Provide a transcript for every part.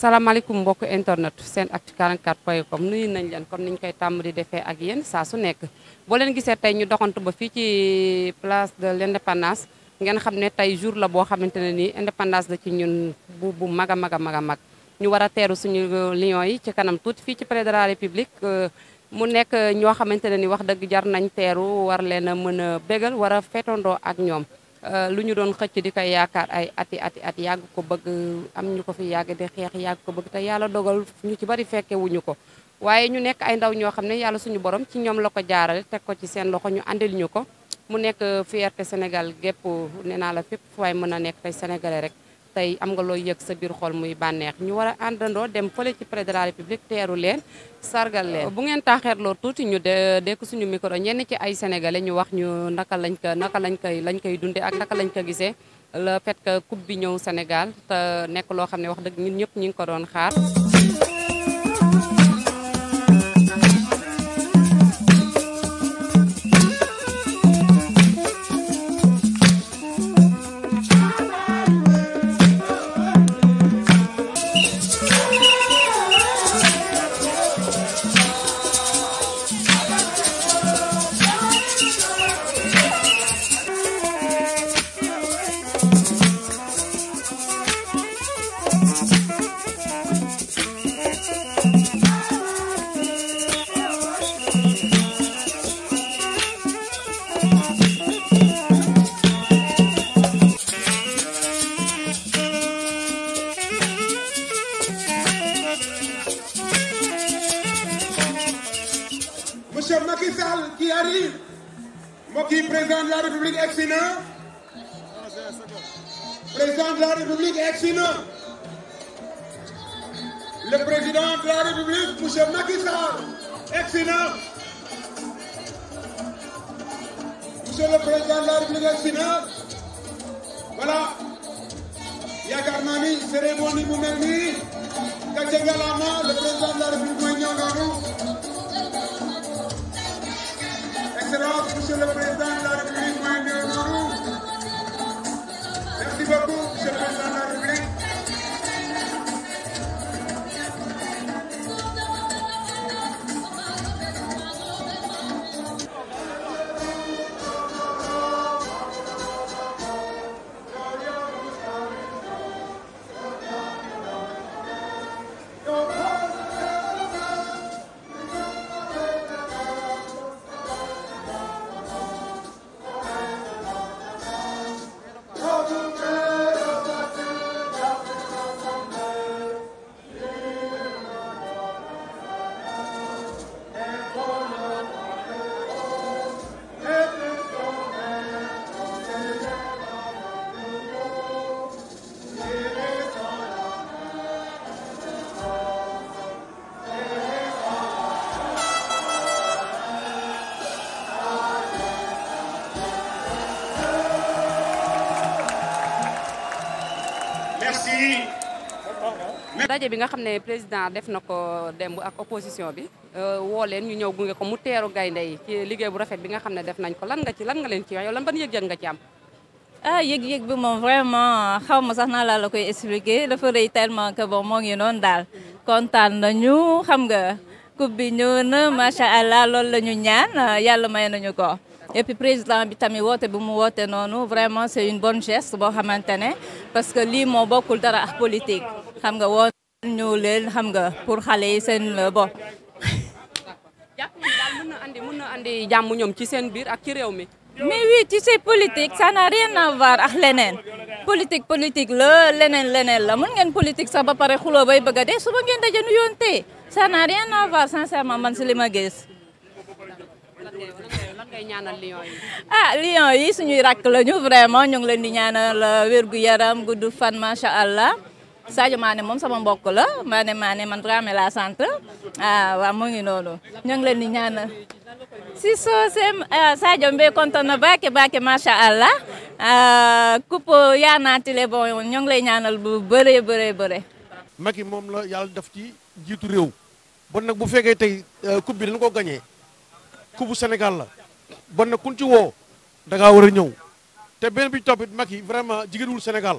salaamaaleykum mbokk internet SENactu 44.com nuyu nañ leen comme niñ koy tàmm di defee ak yéen saa su nekk boo leen gisee tey ñu doxantu ba fii ci place de l'indépendance ngeen xam ne tey jour la boo xamante ne nii indépendance la ci ñun bu mag a mag a mag a mag ñu war a teeru suñu lions yi ci kanam tuuti fii ci palais de la république mu nekk ñoo xamante ne ni wax dëgg jar nañ teeru war leen a mën a bégal war a feetandoo ak ñoom lu ñu doon xëcc di koy yaakaar ay ati yàgg ko bëgg am ñu ko fi yàgg di xeex yàgg ko bëgg te yàlla dogal ñu ci bari fekke wuñu ko waaye ñu nekk ay ndaw ñoo xam ne yàlla suñu borom ci ñoom la ko jaarale teg ko ci seen loxo ñu andil ñu ko mu nekk fierté Sénégal gépp nee naa la fépp fu waay mën a nekk tey sénégalais rek tey am nga looy yëg sa biir xol muy bànneex ñu war a àndandoo dem fële ci palais de la république teeru leen sargal leen bu ngeen taaxeerloo tuuti ñu dekk suñu micro ñenn ci ay sénégalais ñu wax ñu naka lañ koy dundee ak naka lañ ko gisee le fait que coupe bi ñëw Sénégal te nekk loo xam ne wax dëgg ñun ñëpp ñu ngi ko doon xaar. Monsieur Macky Sall qui arrive, mbokki président de la République egsi na. Président de la République egsi na. Le président de la République monsieur Macky Sall egsi na. Monsieur le président de la République egsi na. Voilà yaakaar naa ni cérémonie bu mel nii gàcce ngalaama le président de la République mooy ñëw noonu. Excellence, Monsieur le Président de la République, merci beaucoup, Monsieur le Président de la République. daje bi nga xam ne président def na ko démb ak opposition bi woo leen ñu ñëw gunge ko mu teeru gaynde yi ci liggéey bu rafet bi nga xam ne def nañ ko lan nga leen ci wax yow lan ban yëg-yëg nga ci am. yëg-yëg bi moom vraiment xaw ma sax naa la koy expliquer dafa rëy tellement que bon moo ngi noonu daal kontaan nañu xam nga coupe bi ñëw na macha allah loolu la ñu ñaan yàlla may nañu ko. et puis président bi tamit woote bi mu woote noonu vraiment c'est une bonne geste boo xamante ne parce que lii moo bokkul dara ak politique xam nga woote ñëw leen xam nga pour xale yi seen bopp. jàpp ni daal mën na andi jàmm ñoom ci seen biir ak ci réew mi. mais oui tu sais politique ça n'a rien à voir ak leneen politique la leneen la mën ngeen politique sax ba pare xuloo bay bëgg a dee suba ngeen daje nu yoon tey ça n'a rien à voir sincèrement man si li ma gis. lan ngay ñaanal lions yi. lions yi suñuy rakk lañu vraiment ñu ngi leen di ñaanal wérgu yaram gudd fan macha allah. Sadio Mané moom sama mbokk la Mané man Dramé la sant waaw mu ngi noonu ñu ngi leen di ñaanal si soosem Sadio mbe kontaan na baake macha allah coupe yaanaatile bon ñu ngi lay ñaanal bu bëree. Macky moom la yàlla def ci jiitu réew bon nag bu fekkee tey coupe bi dañu ko gagné coupe bu Sénégal la bon nag kun ci woo da ngaa war a ñëw te benn bi toppit Macky vraiment jigéenwul Sénégal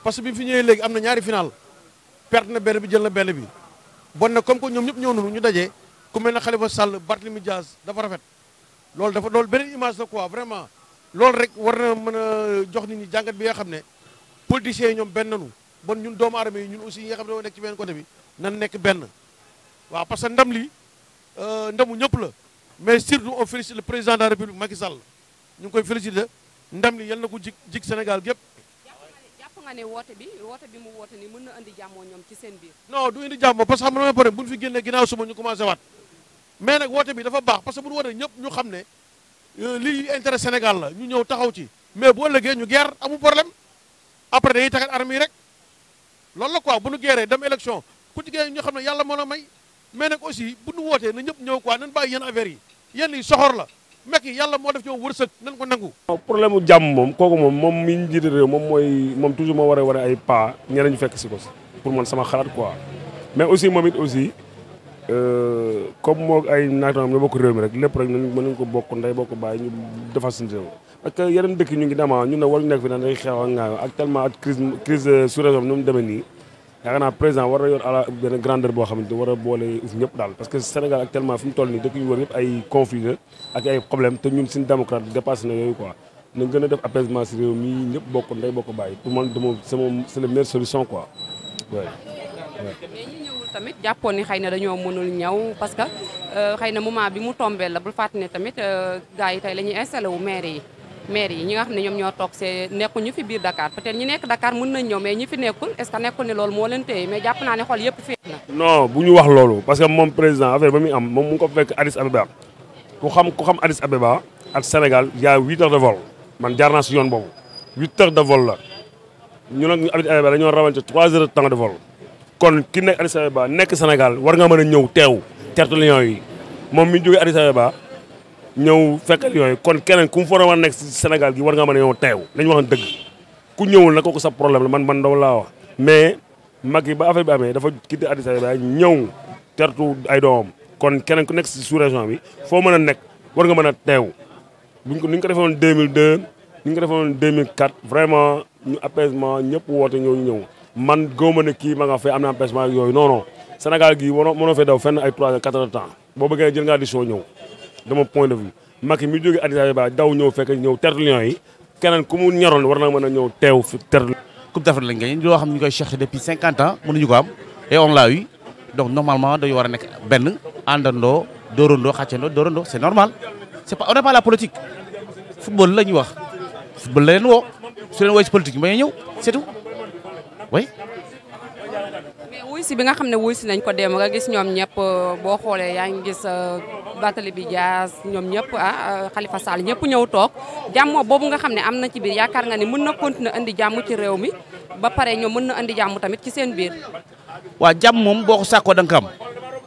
parce que bi mu fi ñëwee léegi am na ñaari final perte na benn bi jël na benn bi bon na comme que ñoom ñëpp ñëw nañu ñu daje ku mel ne Khalifa Sall Barthélémy Dias dafa rafet loolu beneen image la quoi vraiment loolu rek war na mën a jox nit ñi jàngat bi nga xam ne politiciens yi ñoom benn nanu bon ñun doomu aadama yi ñun aussi yi nga xam ne doo nekk ci benn côté bi nan nekk benn waaw parce que ndam li ndamu ñëpp la mais surtout on félicite le président de la République Macky Sall ñu ngi koy féliciter ndam li yal na ko jig Sénégal gépp jàpp nga ne woote bi mu woote ni mën na andi jàmmoo ñoom ci seen biir. non du indi jàmmoo parce que xam nga mooy problème bu ñu fi génnee ginnaaw suba ñu commencé waat mais nag woote bi dafa baax parce que bu ñu wootee ñëpp ñu xam ne lii intérêt Sénégal la ñu ñëw taxaw ci mais bu ëllëgee ñu guerre amul problème après dañuy taxat armes yi rek loolu la quoi bu ñu guerree dem élection ku ci génne ñu xam ne yàlla moo la may mais nag aussi bu ñu wootee na ñëpp ñëw quoi nañ bàyyi yenn affaires yi yenn yi soxor la mekk yàlla moo def ci wërsëg nañ ko nangu. problème mu jàmm moom kooku moom mi ñu jiite réew moom toujours moo war a ay pas ñeneen ñu fekk si ko si pour man sama xalaat quoi mais aussi moom it aussi comme moo ay naataanam ñoo bokk réew mi rek lépp rek mën nañu ko bokk ndey bokk bàyyi ñu defar suñu réew parce que yeneen dëkk ñu ngi dema ñun ne waruñu nekk fi naan day xeex ak ngaayoo actuellement ak crise sous-région bi nu mu demee nii yaakaar naa président war na yor à la benn grandeur boo xamante war a boole ñëpp daal parce que Sénégal actuellement fi mu toll nii dëkk yu wër yëpp ay conflit la ak ay problème te ñun suñu démocrate dépassé na yooyu quoi na gën a def apaisement si réew mi ñëpp bokk ndey bokk bàyyi pour man c'est la meilleure solution quoi ouais. mais ñi ñëwul tamit jàppoon ni xëy na dañoo mënul ñëw parce que xëy na moment bi mu tombé la bul fàtte ne tamit gars yi tey la ñuy installé wu maire yi ñi nga xam ne ñoom ñoo toog see nekkuñu fi biir Dakar peut-être ñi nekk Dakar mën nañ ñëw mais ñi fi nekkul est-ce que nekkul ne loolu moo leen téye mais jàpp naa ne xol yëpp féet na. non bu ñu wax loolu parce que moom président affaire ba muy am moom mu ngi ko fekk Addis Abeba ku xam Addis Abeba ak Sénégal y a 8 heures de vol man jaar naa si yoon boobu 8 heures de vol la ñu nag ñu Addis Abeba dañoo rawante 3 heures de temps de vol kon ki nekk Addis Abeba nekk Sénégal war nga mën a ñëw teew tertu Lions yi moom mi jógee Addis Abeba ñëw fekk yooyu kon keneen ku mu fa war a nekk Sénégal gi war nga mën a ñëw teew lañu wax dëgg ku ñëwul nag kooku sa problème la man ndaw laa wax mais Macky ba affaire bi amee dafa quitté Addis Abeba ñëw tertu ay doomam kon keneen ku nekk si sous région bi foo mën a nekk war nga mën a teew ni ñu ko defee woon 2002 ni ñu ko defee woon 2004 vraiment ñu apaisement ñëpp woote ñëw man góoma ne kii ma nga fay am na apaisement yooyu non non Sénégal gi mënoo fee daw fenn ay 3 4 heures de temps boo bëggee jël ngaa décision ñëw de mon point de vue Macky mi jógee Addis Abeba daw ñëw fekk ñëw tertu Lions yi keneen ku mu ñoroon war na mën a ñëw teew fi tertu. Coupe d'Afrique lañ gagné loo xam ne ñu koy cherché depuis 50 ans mënuñu ko am et on l'a eu donc normalement dañu war a nekk benn àndandoo dóorandoo xàccandoo dóorandoo c'est normal c'est pas on n'est pas la politique football la ñuy wax football la leen woo su leen woo ci politique may ñëw c'est tout oui. mais wuy si bi nga xam ne wuy si nañ ko dem nga gis ñoom ñëpp boo xoolee yaa ngi gis Barthélémy Dias ñoom ñëpp Khalifa Sall ñëpp ñëw toog jàmmoo boobu nga xam ne am na ci biir yaakaar nga ni mën na continuer andi jàmm ci réew mi ba pare ñoom mën na andi jàmm tamit ci seen biir. waaw jàmm moom boo ko sàkkoo da nga ko am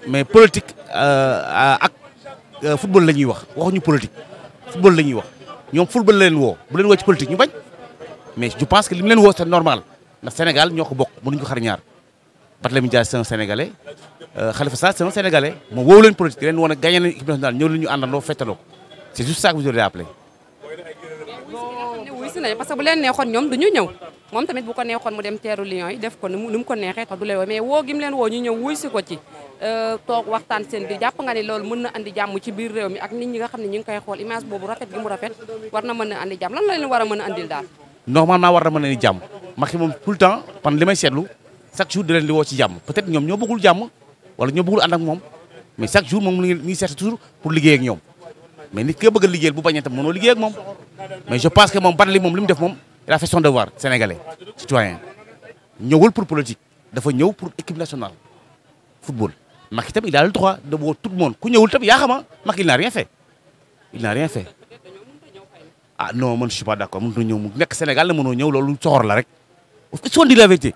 mais politique ak football la ñuy wax waxuñu politique football la ñuy wax ñoom football la leen woo bu leen woo ci politique ñu bañ mais je pense que li mu leen woo c'est normal ndax Sénégal ñoo ko bokk mënuñu ko xar ñaar Barthélémy Dias c'est un Sénégalais Khalifa Sall c'est un Sénégalais moom woowu leen politique leen woon a gagné leen équipe nationale ñëw leen ñu àndandoo fettaloo c'est juste ça que vous devez appeler. wuy si nañ parce que bu leen neexoon ñoom du ñu ñëw moom tamit bu ko neexoon mu dem teeru Lions yi def ko ni mu ko neexee tax du leen woo mais woo gi mu leen woo ñu ñëw wuy si ko ci toog waxtaan seen biir jàpp nga ni loolu mën na andi jàmm ci biir réew mi ak nit ñi nga xam ne ñu ngi koy xool image boobu rafet gi mu rafet war na mën a andi jàmm lan la leen war a mën a andil daal. normalement war na mën a andi jàmm Macky moom tout le temps pan li may seetlu chaque jour da leen di woo ci jàmm peut-être ñoom ñoo bëggul jàmm wala ñoo bëggul ànd ak moom mais chaque jour moom mi ngi seet toujours pour liggéey ak ñoom mais nit ki nga bëgg a liggéeyal bu bañee tam mënoo liggéey ak moom mais je pense que moom Barthélémy moom li mu def moom il a fait son devoir sénégalais citoyen ñëwul pour politique dafa ñëw pour équipe nationale football Macky tam il a le droit de woo tout le monde ku ñëwul tam yaa xama Macky il n'a rien fait ah non man je suis pas d'accord mënut a ñëw mu nekk Sénégal la mënoo ñëw loolu soxor la rek il faut dire la vérité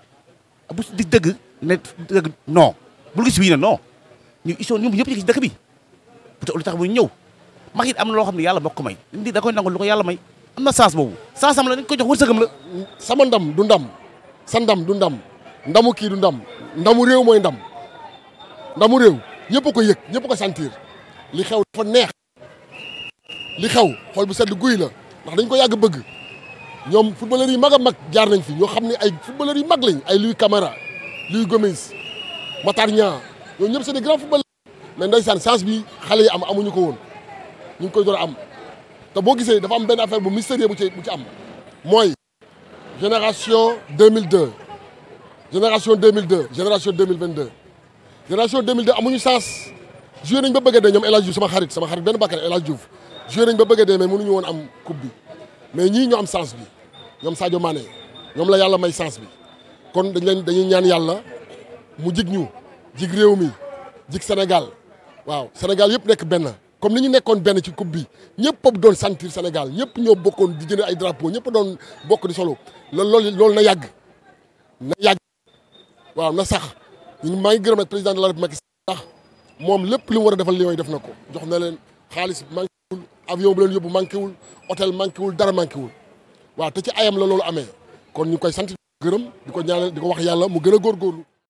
bu di dëgg ne dëgg non bul gis wii na non ñu ils sont ñoom ñëpp ci dëkk bi peut-être lu tax muy ñëw Macky am na loo xam ne yàlla moo ko may ndi da koy nangu lu ko yàlla may am na sens boobu sens am la dañ ko jox wërsëgam la. sama ndam du ndam sa ndam du ndam ndamu kii du ndam ndamu réew mooy ndam ndamu réew ñëpp a ko yëg ñëpp a ko sentir li xew dafa neex li xew xool bu sedd guy la ndax dañ ko yàgg bëgg ñoom footballeurs yi mag a mag jaar nañ fi ñoo xam ne ay footballeurs yu mag lañ ay Louis Camara Louis Gomis Matar Niang ñooñu ñëpp c'est des grands footballeurs mais ndeysaan chance bi xale yi amuñu ko woon ñu ngi koy door a am te boo gisee dafa am benn affaire bu mystérieux bu ci am mooy génération 2002 génération 2002 génération 2022 génération 2002 amuñu chance joué nañ ba bëgg a dee ñoom El Hadj Diouf sama xarit benn bakkan El Hadj Diouf joué nañ ba bëgg a dee mais mënuñu woon am coupe bi mais ñii ñoo am chance bi ñoom Sadio Mané ñoom la yàlla may chance bi kon dañuy ñaan yàlla mu jig ñu jig réew mi jig Sénégal waaw Sénégal yëpp nekk benn comme ni ñu nekkoon benn ci coupe bi ñëpp a doon sentir Sénégal ñëpp ñoo bokkoon di jënd ay drapeau ñëpp doon bokk di solo loolu na yàgg waaw na sax ñun maa ngi gërëm nag président de la République sax moom lépp li mu war a defal Lions yi def na ko jox na leen xaalis manqué wul avion bu leen yóbbu manqué wul hôtel manqué wul dara manqué wul waaw te ci ayam la loolu amee kon ñu koy sant gërëm di ko ñaanal di ko wax yàlla mu gën a góorgóorlu